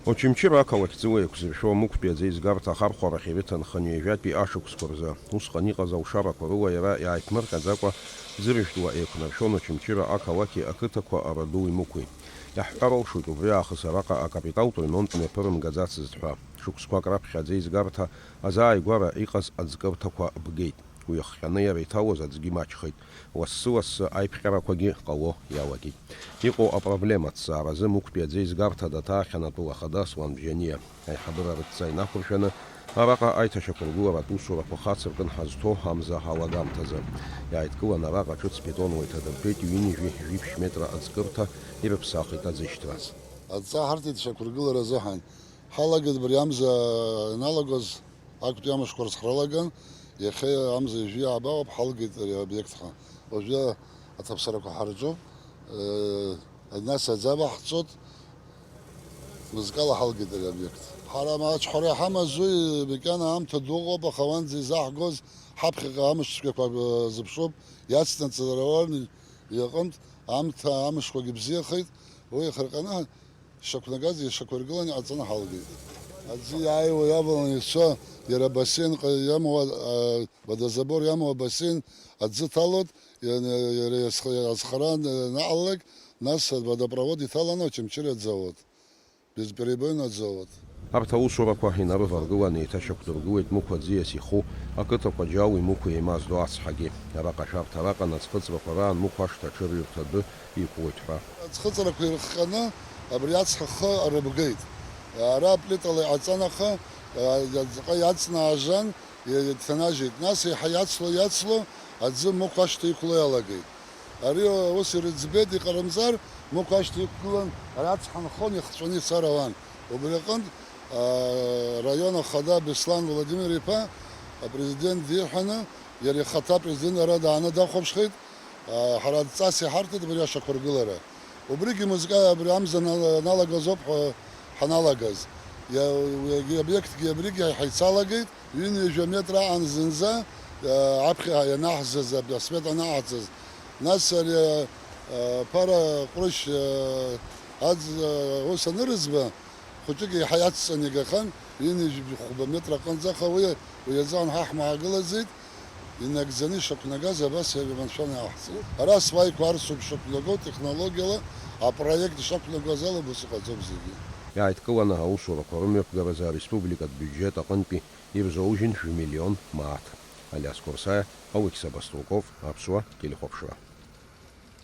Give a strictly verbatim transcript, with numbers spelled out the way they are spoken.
Очамчыра ақалақь ӡыла еиқәзыршәо амықәтәи аӡеизгарҭа ахархәарахь ирыҭан хынҩажәатәи ашықәсқәа рзы. Усҟан иҟаз алшарақәа рыла иара иааиԥмырҟьаӡакәа, ӡыржәтәла еиқәнаршәон Очамчыра ақалақьи ақыҭақәа Арадуи Мықәи. Иаҳҳәар алшоит, убри аахыс араҟа акапиталтә ремонт мҩаԥырымгаӡацызт ҳәа. Шықәсқәак раԥхьа аӡеизгарҭа азааигәара иҟаз аӡкырҭақәа бгеит. Уи ахҟьаны иара иҭалоз аӡгьы маҷхеит. Лассы-лассы аиԥҟьарақәагьы ҟало иалагеит. Иҟоу апроблема аҭҵааразы Мықәтәи аӡеизгарҭа даҭаахьан атәыла ахада Аслан Бжьаниа. Аиҳабыра рыдҵа инақәыршәаны, араҟа аиҭашьақәыргыларатә усурақәа хацыркын ҳазҭо амза алагамҭазы. Иааидкылан араҟа ҿыц бетонла иҭадыртәеит ҩынҩажәи жәиԥшь метра аӡкырҭа, ирыԥсахит аӡышьҭраз. Адҵа ҳарҭеит шьақәыргылара азыҳәан. Ҳалагеит абри амза ианалагоз, актәи амшқәа рзы ҳралаган, иахьа амза ҩажәи ааба ауп, ҳалгеит ари аобиектҟа. Уажәы аҭаԥсарақәа ҳарҿуп, э, нас аӡы аваҳҵоит, мызкала ҳалгеит ари аобиект. Ҳара ма аҿҳәара иҳамаз уи, макьана аамҭа ду ыҟоуп, аха уанӡа изаҳгоз ҳаԥхьаҟа амш цәгьақәа, э, зыԥшуп, иацнаҵалар ауан иҟынтә, аамҭа амшқәагьы бзиахеит, уи иахырҟьаны Шьақәнагаз ишьақәыргыланы иҟаҵаны ҳалгеит. Аӡы иааиуа иаваланы ицо, иара абасеин ҟа-, иамоу, а, водозабор иамоу абасеин аӡы ҭалоит, иа-, иара иазх-, азхара анаҟалалак, нас водопровод иҭаланы Очамчыра аӡы ауеит. Бесперебойно аӡы ауеит. Арҭ аусурақәа инарываргылан, еиҭашьақәдыргылеит Мықә аӡиас иху ақыҭақәа Џьали Мықәи еимаздо ацҳагьы. Араҟа ашәарҭара аҟан аӡхыҵрақәа раан Мықә ашҭа аҽырҩырҭа адәы иқәлоит ҳәа. Аӡхыҵрақәа ирыхҟьаны абри ацҳа хы арыбгеит. Ара аплитала иҟаҵан, аха, а, иаҵҟа иаҵнаажан, и-, иҭанажьит. Нас еиҳа иацло, иацло, аӡы Мықә ашҭа иқәла иалагеит. Ари ус ирыӡбеит, иҟарымҵар, Мықә ашҭа иқәгылан, ара ацҳа нхон ихҵәаны ицар ауан. Убри аҟынтә, а, раион ахада Беслан Владимир-иԥа апрезидент диҳәаны, иара ихаҭа апрезидент ара дааны дахәаԥшхеит. Ҳара адҵас иҳарҭеит абри ашьақәыргылара. Убригьы мызкы абри амза нала-, налагаз ауп ҳәа ҳаналагаз. Иа-, уи обиектгьы абригьы ҳаицалагеит, ҩынҩажәа метра аҟан зынӡа, а, аԥхьа ианаҳзыз, аб-, асмета анаҳҵаз. Нас ари, а, ԥара ҟәрышь, а, аӡ-, а, ус анырыӡба, хәыҷык еиҳа иацҵаны игахьан, ҩынҩажәи хәба метра аҟынӡа, аха уи, уи азыҳәан ҳа ҳмаагалаӡеит, инагӡаны ишақәнагаз абас еиҩ-маншәаланы иаҳҵеит. Ара сваиқәа арсуп ишақәнаго технологиала, апроект ишақәнагоз ала убас иҟаҵоуп зегьы. Иааидкыланы аусурақәа рымҩаԥгаразы ареспубликатә биуџьет аҟынтәи ирзоужьын жәмиллион мааҭ. Алиас Қәарсаиа, Алықьса Баструков, Аԥсуа телехәаԥшра.